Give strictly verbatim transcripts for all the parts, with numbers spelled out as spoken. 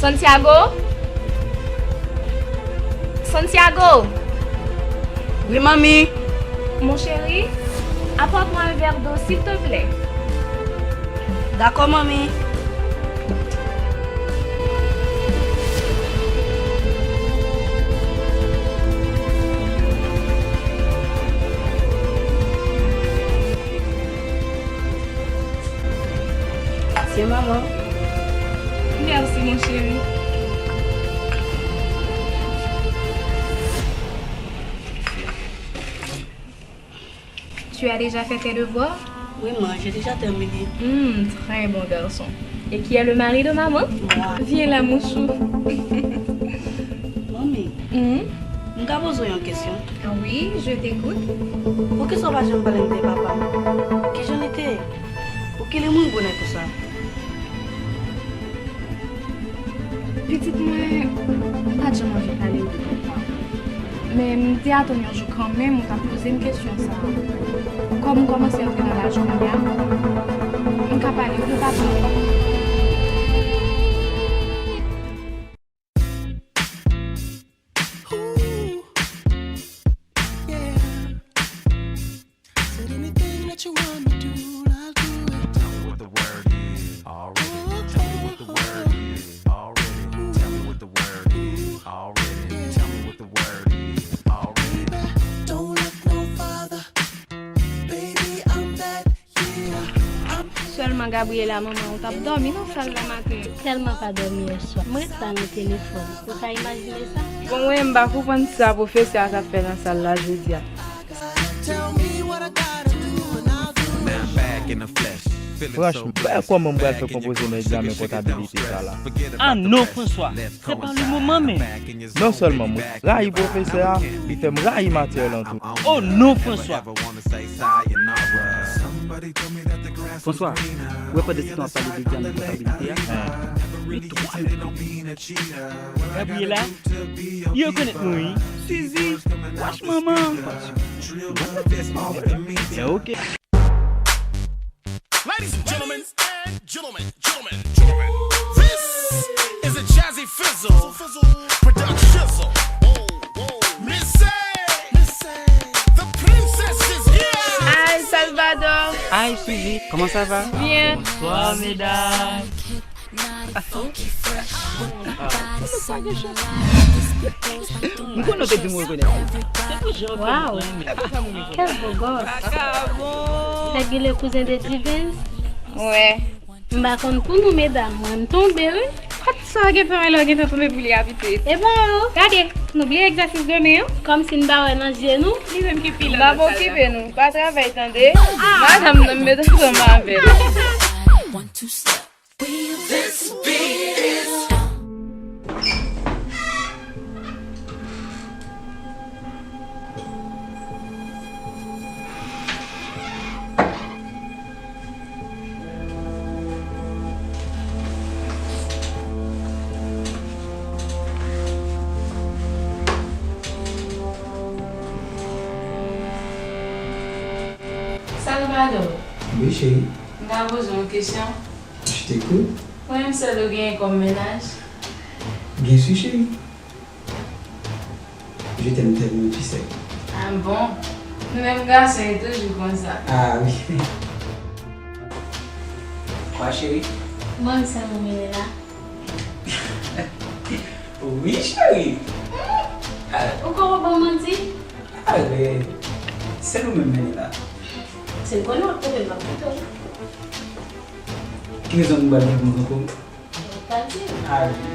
Santiago? Santiago? Wi, manmi. Mon chéri, apporte-moi un verre d'eau, s'il te plaît. Dakò, manmi. Tiens, maman. Merci, mon chéri. Tu as déjà fait tes devoirs? Oui, maman, j'ai déjà terminé. Hmm, très bon garçon. Et qui est le mari de maman? Moi. Viens là, mon chou. Manmi, hmm? M ka poze w yon kesyon? Ah oui, je t'écoute. Poukisa w pa janm pale m de papa m? Kijan li te ye? Pou ki li mouri bonè konsa? Pitit mwen, m pa t janm anvi pale w de papa w. Men m te atann yon jou kanmenm ou t ap poze m kesyon sa a. Kòm m kòmanse antre nan laj kounye a, m ka pale w de papa m. Ooh, yeah. Said anything that you want me to do, I'll do it. Tell me what the word is already. Tell me what the word is already. Tell me what the word is already. Tell me what the word is already. Baby, don't look no farther. Baby, I'm that, yeah. I'm Sèlman Gabriela, manman, ou t ap dòmi nan sal la maten. Tèlman pa dòmi yè swa. M ret la nan telefòn. Ou ka imajine sa? Bon, mwen, m pa konprann sa pwofesè a t ap fè nan sal la jodi a. Franchman, m pa wè kòman m pral fè konpoze nan egzamen kontabilite sa la. Ah non, François, c'est pas le moment même. Non sèlman mwen rayi pwofesè a, li fè m rayi matyè lan tou. Oh non, François. François, ou wè pandan se tan w ap pale de egzamen kontabilite a, gen twa nèg Gabriela, li rekonèt mwen, wi. Suzy, wach manman. Byen, ok. Ladies and gentlemen, gentlemen, gentlemen, gentlemen, this is a Jazzy Fizzle production. Whoa, whoa, Missy, Missy, the princess is here. Hi, Salvador. Hi, Suzy. Comment ça va? Bien. Bonsoir, mesdames. M konnen w te di m rekonèt. Se pou jan w fè m renmen. Wow. Quel beau gosse. Nèg li le cousin de Divens? Wè. M pa konn pou nou, medam, mwen m tonbe, wi. Kot sa gen tan lè w gen tan tonbe pou li a, pitit? E bon, gade, nou bliye egzèsis demen an. Kòmsi n pa wè nan je nou. Li menm ki pi lòd. M pa okipe nou, pa travay tande. Madanm nan m met ansanm avè l. Salvador. Wi, cheri. M ka poze w yon kesyon? Je t'écoute. Ou menm sèl ou genyen kòm mennaj? Bien sûr, chérie. Je t'aime tellement, tu sais. Ah bon? Nou menm gason, e toujou konsa. Ah oui. Quoi, chérie? Ou menm sèl ou mennen la? Oui, chérie. Ah. Ou kwè w ap ban m manti? Ah, men, sèl ou menm mennen la. Se konnen w ap twonpe m, m ap kite w. Ki rezon nou ba l nan mwen ankò? lavi.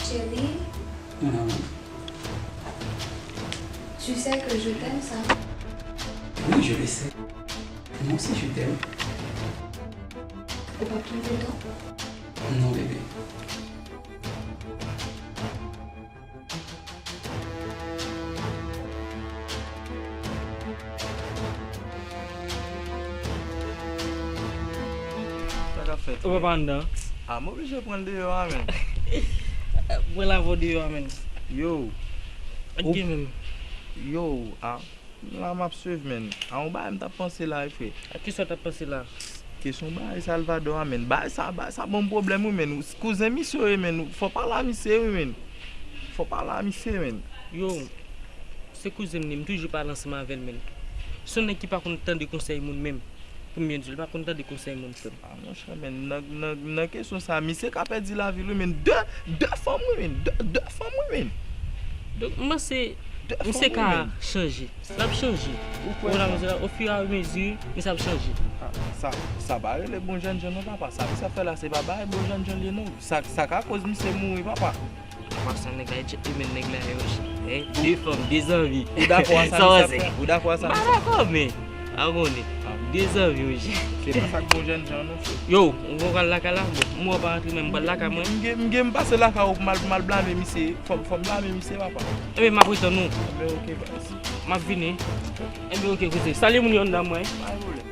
Chérie, tu sais que je t'aime, ça? Oui, je le sais. Moi aussi, je t'aime. Ou p ap twonpe tonton? Non, bébé. Sa k ap fèt? Ou papa anndan? A, m oblije pran l deyò a, menn. Pran l avè w deyò a, menn. Yo. Ak gen menm. Yo, a. La m ap swiv, menn. A, yon bagay m t ap panse la, wi, frè. A kisa w t ap panse la? Kesyon bagay Salvador a, menn. Bagay sa, bagay sa ban m pwoblèm, wi, menn. Kouzen misye w ye, menn. Fò w pale a misye, wi, menn. Fò w pale a misye, menn. Yo, se kouzen m li, m toujou pale ansanm avè l, menn. Se yon nèg ki pa konn tande konsèy moun menm. Pou m byen di w, li pa konn tande konsèy moun, frè m. A, monchè, menn, nan, nan, nan kesyon sa, misye ka pèdi lavi l, wi, menn. De, de fanm, wi, menn. De, de fanm, wi, menn. Donk, m panse, misye ka chanje. L ap chanje. Ou kwè sa? Ou konprann sa? Ofiramezi, misye ap chanje. A, sa, sa pa rele bon jènjan, non, papa. Sa misye ap fè la, se pa bagay bon jènjan li ye, non. Sa, sa ka koz misye mouri, papa. An pasan, nèg la e gentleman, nèg la e oje. Hein? De fanm, de zanmi. Ou dakò a sa misye ap fè? Ou dakò a sa misye ap fè? M pa dakò, men, a w konnen. De zanmi, oje. Se pa sa k bon jènjan, non, frè. Yo, ou pral lakay la? Bon, m wè w pa rantre, men m pral lakay mwen. M gen, m gen, m pase lakay ou pou m al, pou m al blame misye. Fò, fò m blame misye, papa. Enben, m ap retann ou. Enben, oke, baz. M ap vini. Enben, oke, koute. Salye moun yo anndan mwen. Pa gen pwoblèm.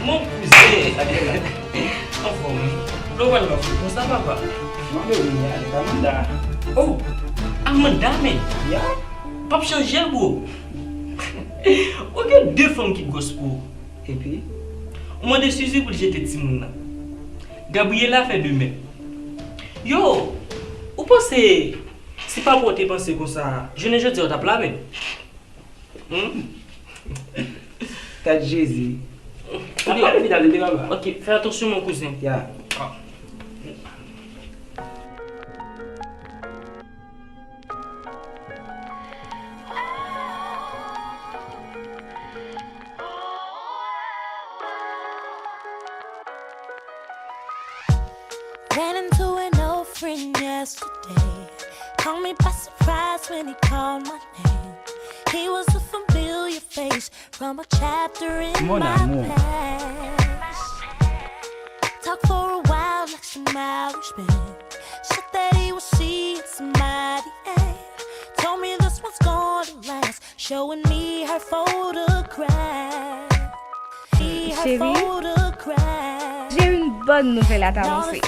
Mon kouzen! Anfòm wi. Lè w pral nan fout konsa, papa. Mande wi, avèk Amanda. Oh! Amanda, men! Ya? P ap chanje, bro. Ou gen de fanm ki gwòs pou ou. Epi? Ou mande Suzy pou l jete timoun nan. Gabriela fè de menm. Yo! Ou panse si papa w te panse konsa, jounen jodi a w t ap la menm? Hmm? Tèt Jezi. Ap pale vit ale, te papa. Ok, fè atansyon, mon kouzen. Ya. Ah. Ran into an old friend yesterday. Caught me by surprise when he called my name. He was a familiar face from a chapter in my past. Talked for a while like some Irish man. Said that he was seeing somebody and told me this one's gonna last. Showing me her photograph. Chérie, j'ai une bonne nouvelle à t'annoncer.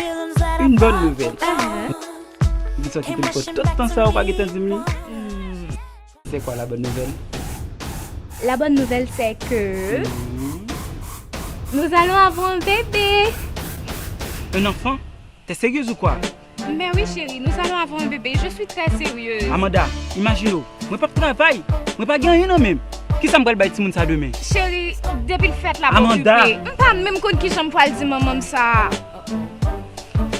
Une bonne nouvelle? Ou gentan kite m pran tout tan sa ou pa gentan di m li? C'est quoi la bonne nouvelle? La bonne nouvelle, c'est que nous allons avoir un bébé. Un enfant? T'es sérieuse ou quoi? Mais oui, chérie, nous allons avoir un bébé. Je suis très sérieuse. Amanda, imajine w, mwen p ap travay, mwen pa gen anyen nan men m. Kisa m pral bay timoun sa demen? Chérie, depi l fèt la, m okipe. Amanda! M pa menm konn kijan m pral di manman m sa.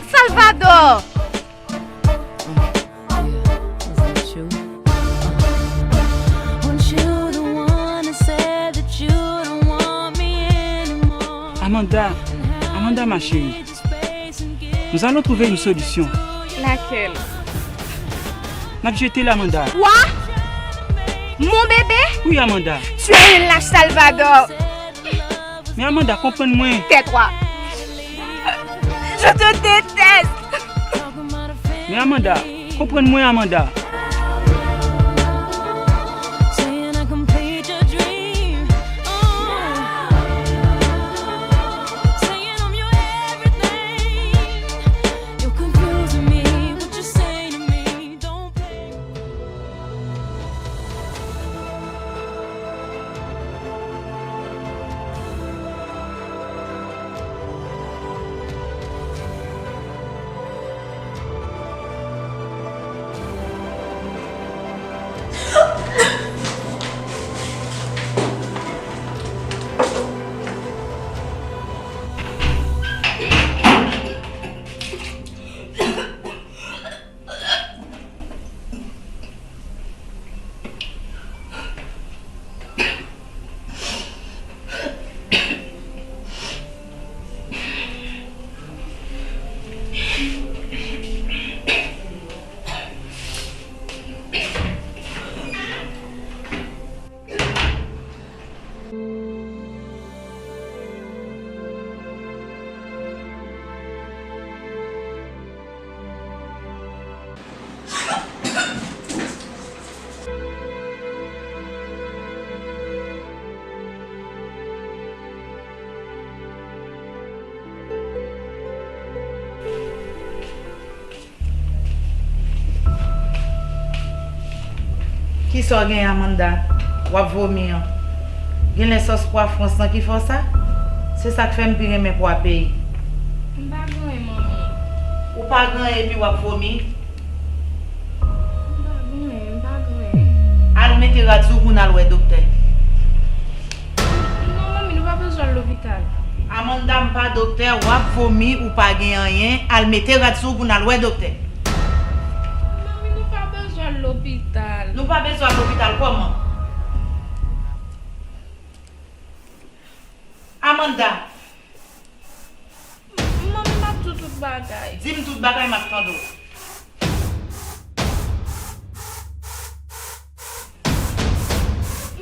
Salvador! Amanda, Amanda, ma chérie, nous allons trouver une solution. Laquelle? N ap jete l, Amanda. Quoi? Mon bébé? Wi, Amanda. Tu es un lâche, Salvador. Men Amanda, konprann mwen. Tais-toi. Je te déteste. Men Amanda, konprann mwen, Amanda. Kisa w gen, Amanda? W ap vomi an. Genlè sòs pwa Frans lan ki fè w sa? Se sa k fè m pi renmen pwa peyi. M pa gen anyen, manmi. Ou pa gen anyen epi w ap vomi? M pa gen anyen, m pa gen anyen. Al mete rad sou ou pou n al wè doktè. Non, manmi, nou pa bezwen al lopital. Amanda, m pa doktè, w ap vomi, ou pa gen anyen, al mete rad sou ou pou n al wè doktè. Manmi, nou pa bezwen al lopital. Nou pa bezwen al lopital kòman? Amanda. Manmi, m ap di w tout bagay. Di m tout bagay, m ap tande w.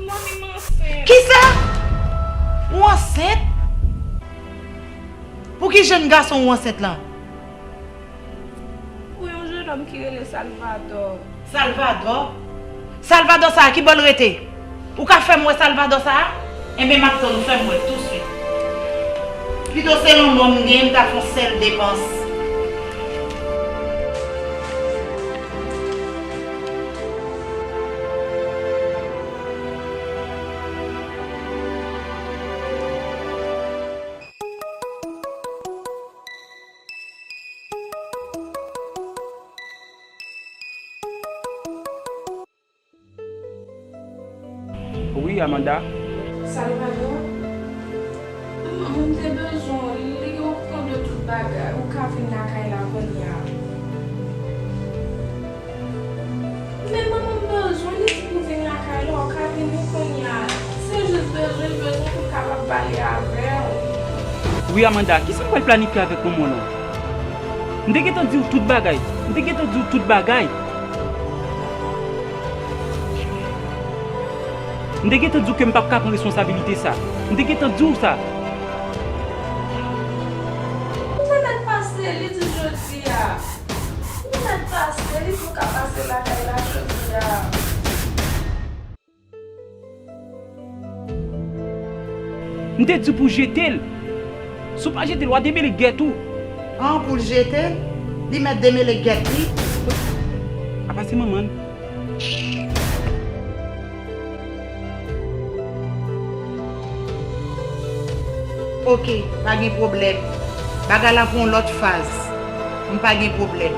Manmi, m ansent. Kisa? Ou ansent? Pou ki jèn gason ou ansent lan? Pou yon jennonm ki rele Salvador. Salvador? Salvador sa a, ki bò l rete? Ou ka fè m wè Salvador sa a? Enben, m ap tann ou fè m wè l touswit. Pito se lanmò m gen, m ta fè yon sèl depans. Wi, Amanda. Salvador, manman m te bezwen w, li okouran de tout bagay, ou ka vin lakay la kounye a. Men manman m bezwen li di pou vin lakay la, ou ka vini kounye a. Se jis bezwen, bezwen pou l kapab pale avè w. Wi, Amanda, kisa m pral planifye avèk manman w lan? M te gentan di w tout bagay. M te gentan di w tout bagay. M te gentan di w ke m p ap ka pran responsabilite sa. M te gentan di w sa. Ou te mèt pase li di jodi a. Ou mèt pase li pou w ka pase lakay la jodi a. M te di w pou w jete l. Si w pa jete l, w a demele gèt ou. An, pou l jete l? Li mèt demele gèt li. Apa se manman l? Oke, pa gen pwoblèm. Bagay la pran yon lòt faz. M pa gen pwoblèm.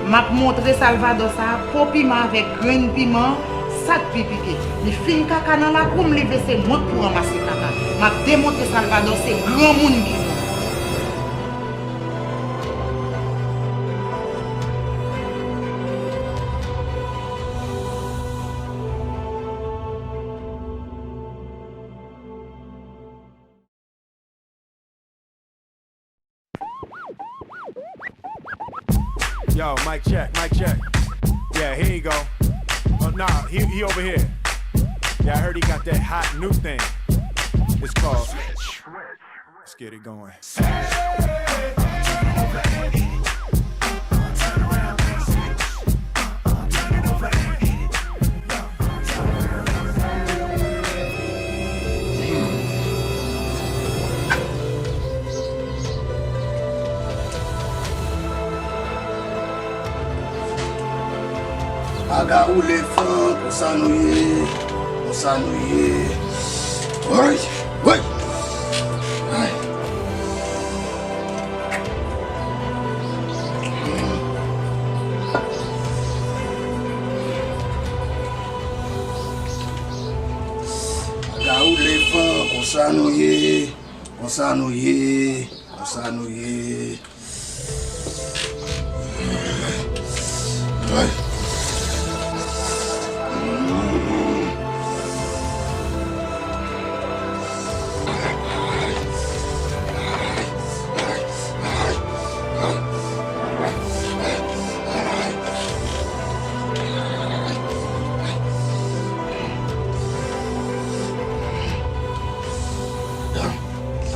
M ap montre Salvador sa a, po piman avèk grenn piman, sa k pi pike. Li fin kaka nan lakou m, li vle se mwen k pou ranmase kaka. M ap demontre Salvador se granmoun ki mwen. Yo, mic check, mic check. Yeah, here you go. Oh, nah, he, he over here. Yeah, I heard he got that hot new thing. It's called Switch. Let's get it going. Aga ou lefan, konsa nou ye, konsa nou ye. Woy, woy. Ay. Aga ou lefan, konsa nou ye, konsa nou ye, konsa nou ye.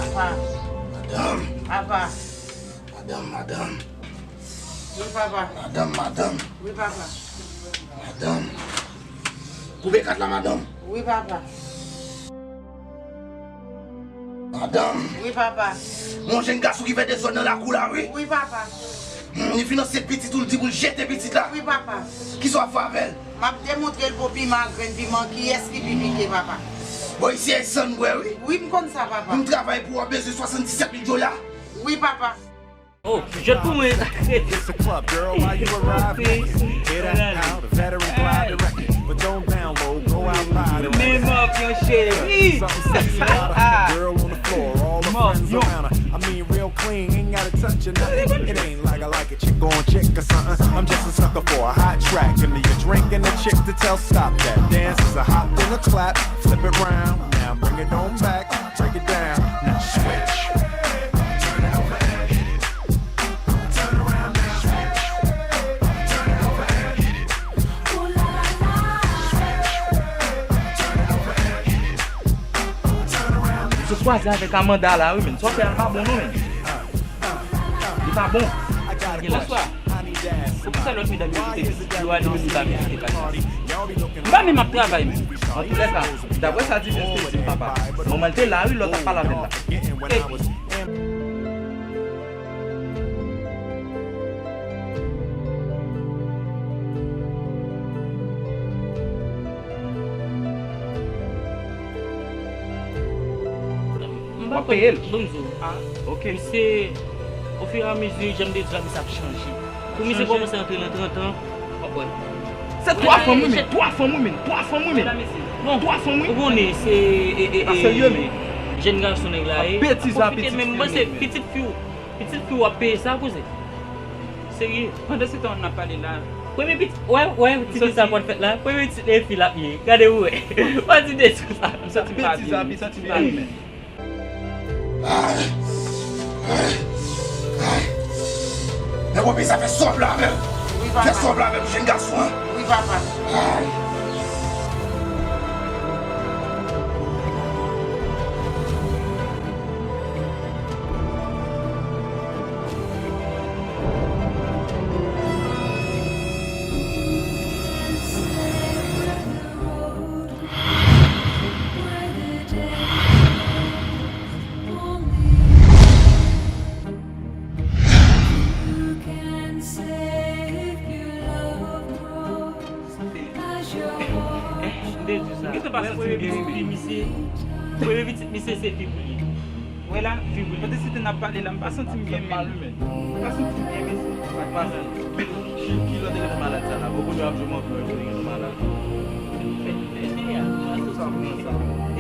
Papa. Madanm. Papa. Madanm, madanm. Wi, papa. Madanm, madanm. Wi, papa. Madanm. Koupe kat la, madanm. Wi, papa. Madanm. Wi, papa. Yon jenn gason ki fè dezòd nan lakou la, wi. Wi, papa. Hmm, li finanse pitit ou, li di pou l jete pitit la. Wi, papa. Kisa w ap fè avè l? M ap demontre l pou piman ak grenn piman, kiyès ki pi pike, papa. Bon, isi a e san n bwè, wi. Wi, m konn sa, papa. Pou m travay pou w, w ap bezwen swasanndisèt mil dola. Wi, papa. Oh, jwèt pou mwen. It's a club, girl. While you arrive, naked, get out, a veteran glide directed. But don't download, go out live. Men mòp yon cheri. Something sexy about a girl on the floor. All the friends around her. I mean, real clean, ain't gotta touch or nothing. It ain't like I like a chick on chick or something. I'm just a sucker for a hot track. Give me a drink and a chick to tell stop that. Dance is a hop, then a clap. Flip it round, now bring it on back. Break it down, now switch. Turn it over and hit it. Turn around now, switch. Turn it over and hit it. Ooh la la la. Switch. Turn it over and hit it. Turn around now. Sou kwaze avèk Amanda la, wi, men. Sa w fè a pa bon, non, men. Li pa bon. Bonswa. Poukisa lòt medam yo kite pitit yo ale, men li pa vin kite pati? M pa menm ap travay menm. Antoulèka, daprè sa Divens te di m, papa, manman l te la wi lè w t ap pale avè l la. Epi. M pa kwè. W ap peye l? Bon, m di w. Ah, ok. Misye, ofiramezu, jan m te di w la, misye ap chanje. Pou misye kòmanse rantre nan trant an, w ap wè. Se twa fanm wi, men. Twa fanm wi, men. Twa fanm wi, men. Bon, twa fanm wi. Ou konnen, se, e, e, pa serye, men. Jèn gason nèg la ye. Betiz la, pwofite, men m panse pitit fi w, pitit fi w ap peye sa, kouzen. Serye. Pandan se tan n ap pale la. Premye pitit, wè, wè, ti fi sa konn fèt la. Premye pitit e fi l ap ye. Gade ou wè. Pa di de sou sa. M santi m pa byen. M santi m pa byen. Ay, ay, ay. Nèg w ap sa fè sòb la avè m. Wi, papa. Fè sòb la avè m, jèn gason an. Wi, papa. Ay. M te di sa. Premye pitit misye, premye pitit misye se fi pou li. Wè la, depi se te n ap pale la, m pa santi m byen menm. M pa santi m byen menm. Sa k pase? Ki, ki lòt eleman malad sa la? Bon, kounye a ap jwe mòflè, kounye a malad. Sa, sa.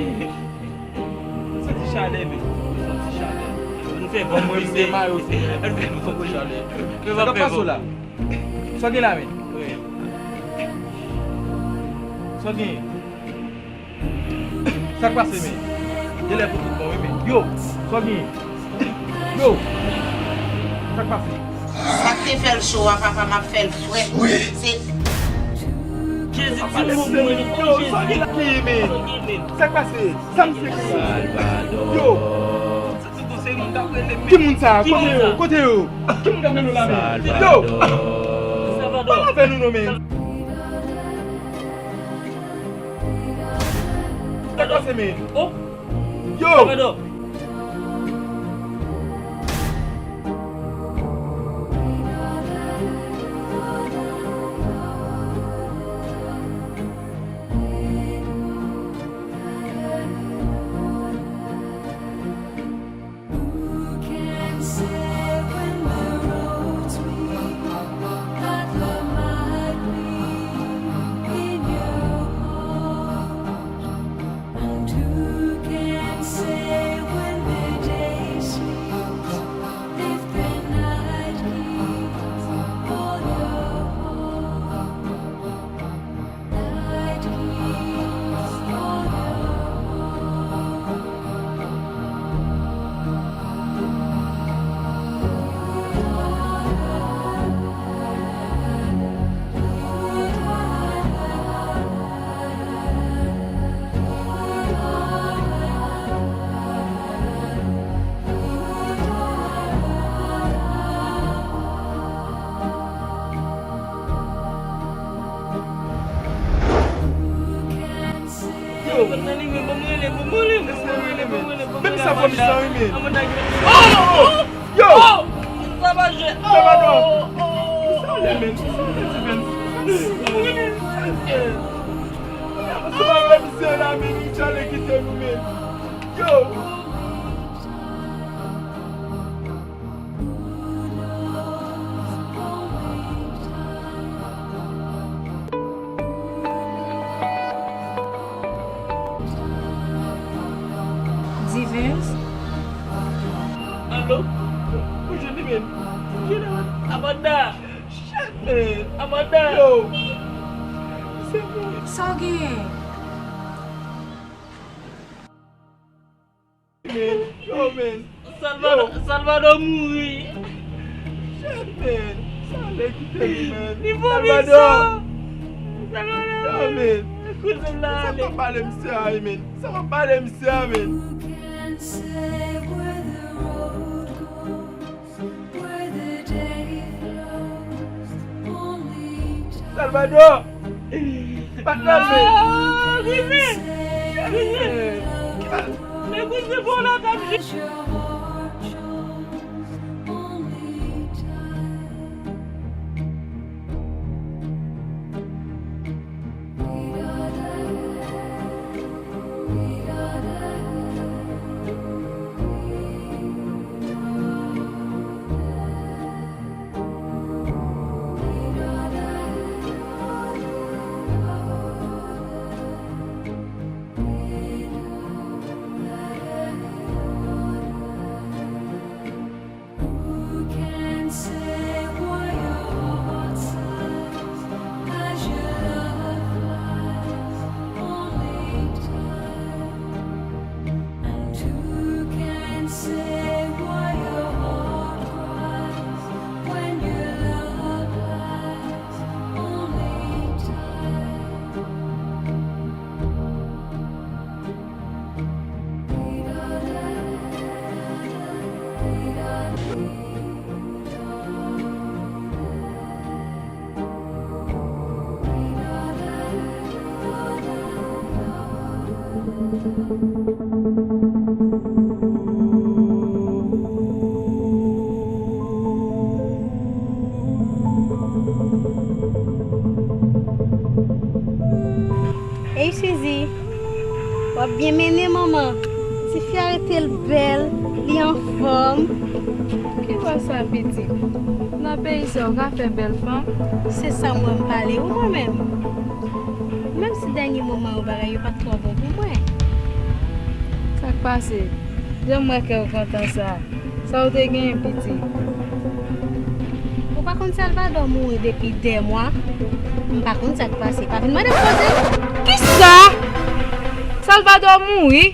M santi chalè, men. M santi chalè. Nou fè bon mwen, m gen mayo. M santi chalè. Sa k ap pase w la? Sa w gen la, men? Wi. Sa w gen? Sa k pase, men? Genlè pou tout bon, wi, men. Yo, sa w gen? Yo, sa k pase? Sa k te fè l cho a, papa, m ap fè l frèt. Wi. Se. Ki Jezi, ti moun mwen, o Jezi. Sa k pase? Sa misye gen? Yo! Ki moun sa? Kote yo? Kote yo? Ki moun k ap rele w la, men? Yo! Pale avè nou non, men. Sa k pase, men? Yo! And who can say when the day sleeps, if the night keeps all your home, night keeps all your home. Yo! Ban m rele, ban m rele, ban m rele, ban m rele, ban m rele. Menm sa fò m sa wi, men. Oh! Yo! Sa pa jwe. Sa pa dòm. Sa ale, men. Sa ale, ti men. Sa pa vle misye la, men. Li chale kite nou, men. Yo! Divens. Alo? Ou jwenn li menm? Ou jwenn Amanda? Shit, man. Amanda. Yo. Se mwen. Sa w genyen? Man, yo, man. Salvador, yo. Salvador mouri. Shit, man. Sa ale kite li, man. Li vomi san. Salvador. Salvador. Yo, man. Kouzin m nan ale. Sa w ap pale misye a, man? Sa w ap pale misye a, man? Salvador! Patnè m! Oh, Grizin! Grizin! Men Grizin, bon, la, t ap jwe. Who can say what your heart sighs as your love flies? Only time. And who can say what your heart cries when your love lies? Only time. Ey, Suzy, w ap byen mennen, manman. Tifi a rete l bèl, li anfòm. Ki bò sa, pitit? Nan peyi sa, w ka fè bèl fanm? Se sa m wè m pale wi, mwen menm. Menm si dènye moman yo, bagay yo pa t twò bon pou mwen. Sa k pase? Jan m wè kè w kontan sa. Sa w te genyen, pitit? Ou pa konn Salvador mouri depi dè mwa? M pa konn sa k pase. Pa vin mande m koze. Kisa? Salvador mouri?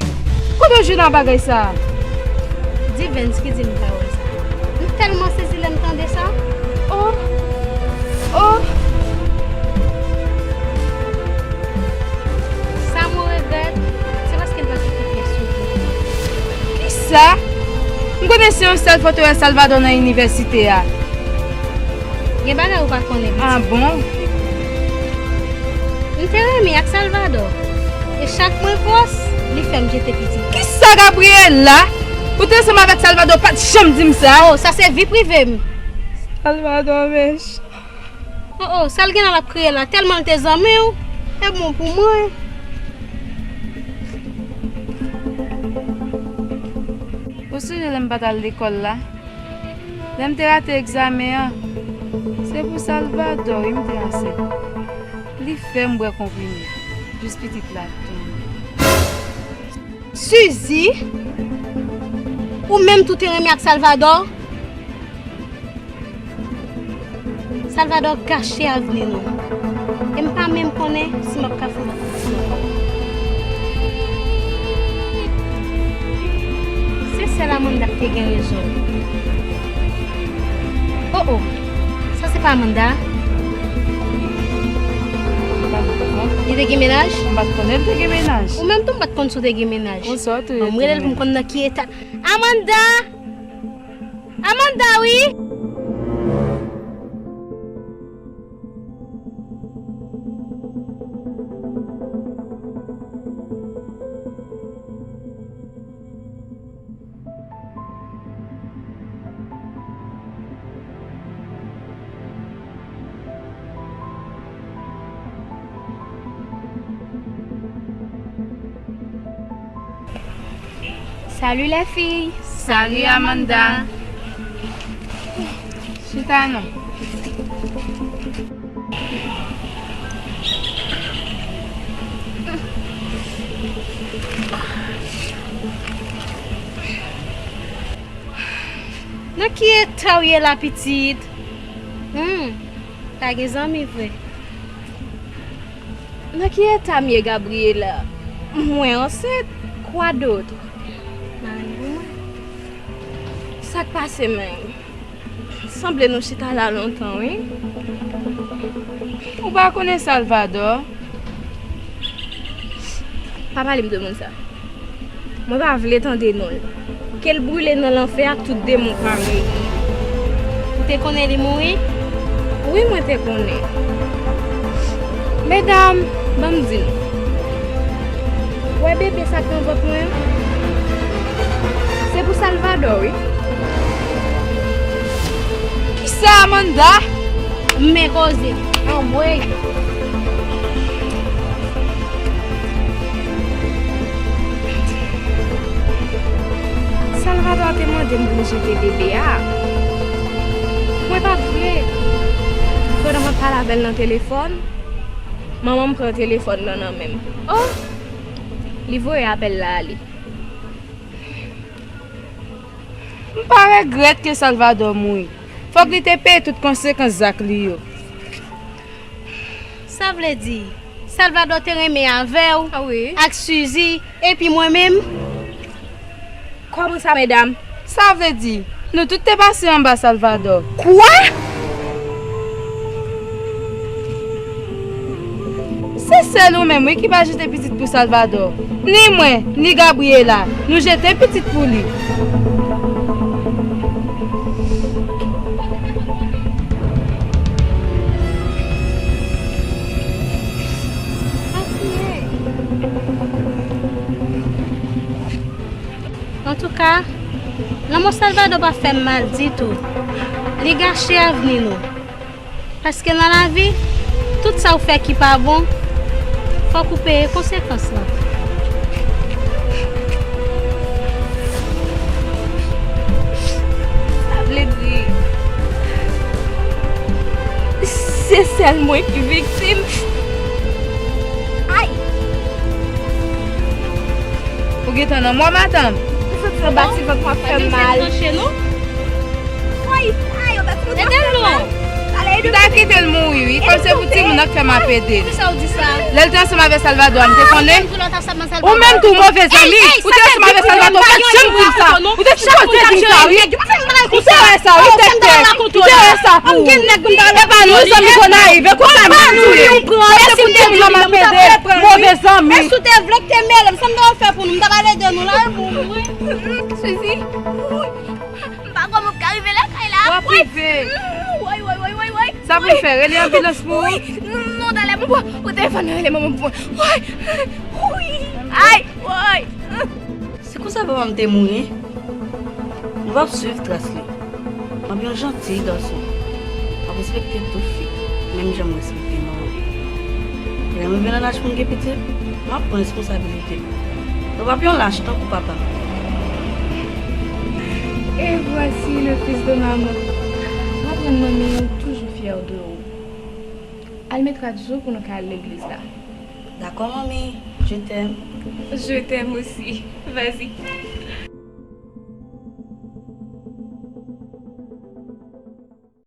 Kote w jwenn bagay sa a? Divens ki di m pa wè sa. M tèlman sezi lè m tande sa. Oh! Oh! Sa? M konnen se yon sèl fwa w te wè Salvador nan inivèsite a. Gen bagay ou pa konnen, pitit. Ah bon? M te renmen ak Salvador. E chak mwen gwòs, li fè m jete pitit. Kisa, Gabriela? Ou te ansanm avèk Salvador, ou pa t janm di m sa. Oh, sa se vi prive m. Salvador mechan. Oh, oh, sa l gen la l ap kriye la, tèlman l te zanmi w, te bon pou mwen. Ou sonje lè m pa t al lekòl la? Lè m te rate egzamen an, se pou Salvador, wi, m te ansent. Li fè m bwè konprime, jis pitit la tonbe. Suzy, ou menm tou te renmen ak Salvador? Salvador gache avni nou. E m pa menm konnen si m ap ka fè l ankò. Se sèl Amanda k te gen rezon. Oh, oh. Sa se pa Amanda? Li te gen mennaj? M pa t konnen li te gen mennaj. Ou menm tou, m pa t konn si w te gen mennaj. Bon, sa w te rete menm. Ban m rele l pou m konn nan ki eta. Amanda! Amanda, wi! Salut les filles. Salut Amanda. Chita non. Nan ki eta w ye la, pitit? Hmm, pa gen zanmi vre. Nan ki eta m ye, Gabriela? Mwen ansent, quoi d'autre? Mari pou mwen. Sa k pase menm? Sanble nou chita la lontan, wi. Ou pa konnen Salvador? Pa pale m de moun sa. Mwen pa vle tande non l. Ke l brile nan lanfè ak tout demon k marye l. Ou te konnen li mouri? Wi, mwen te konnen. Medam, ban m di nou. Wè bebe sa k nan vant mwen an? Se pou Salvador, wi. Kisa, Amanda? Men koze. Anmwey. Salvador te mande m pou m jete bebe a. Mwen pa t vle. Pandan m ap pale avè l nan telefòn, manman m pran telefòn nan nan men m. Oh! Li voye apèl la ale. M pa regrèt ke Salvador mouri. Fòk li te peye tout konsekans zak li yo. Sa vle di, Salvador te renmen avè w, ah wi, ak Suzy, epi mwen menm? Kòman sa, medam? Sa vle di, nou tout te pase anba Salvador. Kwa? Se sèl ou menm, wi, ki pa jete pitit pou Salvador. Ni mwen, ni Gabriela, nou jete pitit pou li. Antouka, lanmò Salvador pa fè m mal ditou. Li gache avni nou. Paske nan lavi, tout sa w fè ki pa bon, fòk ou peye konsekans lan. Sa vle di, se sèl mwen ki viktim. Ay! Ou gentan nan mò, madanm? Ou santi anba ti vant mwen ap fè m mal. Ay, ay, anba ti vant mwen ap fè m mal. Ede l non. Ou ta kite l mouri, wi. Kòm se pou timoun nan k fè m ap ede l. Poukisa w di sa? Lè l te ansanm avèk Salvador, m te konnen. Ou menm tou, move zanmi. Ou te ansanm avèk Salvador, ou pa t janm di m sa. Ou te sipoze di m sa, wi. Ou te wè sa, wi, tèktè. Ou te wè sa pou ou. E pa nou, zanmi Gonayiv, e konsa nou ye. E si m te moun nan m ap ede, move zanmi. E si w te vle k te mele m, sa m ta fè pou nou, m ta pral ede nou la, wi. Sezi. M pa kwè mwen ka rive lakay la. W ap rive. Woy, woy, woy, woy, woy. Sa pou n fè, rele anbilans pou ou? Non, talè, mwen pran telefòn nan, rele manman pou mwen. Woy. Woy. Ay, woy. Si konsa papa m te mouri, mwen p ap swiv tras li. M ap yon janti gason. M ap respekte tout fi, menm jan m respekte manman m. Lè m rive nan laj pou m gen pitit, m ap pran responsabilite m. Mwen p ap yon lach tankou papa m. Et voici le fils de maman. W aprann manmi w toujou fyè de ou. Almetra di w pou nou ka al legliz la. Dakò, manmi. Je t'aime. Je t'aime aussi. Vas-y.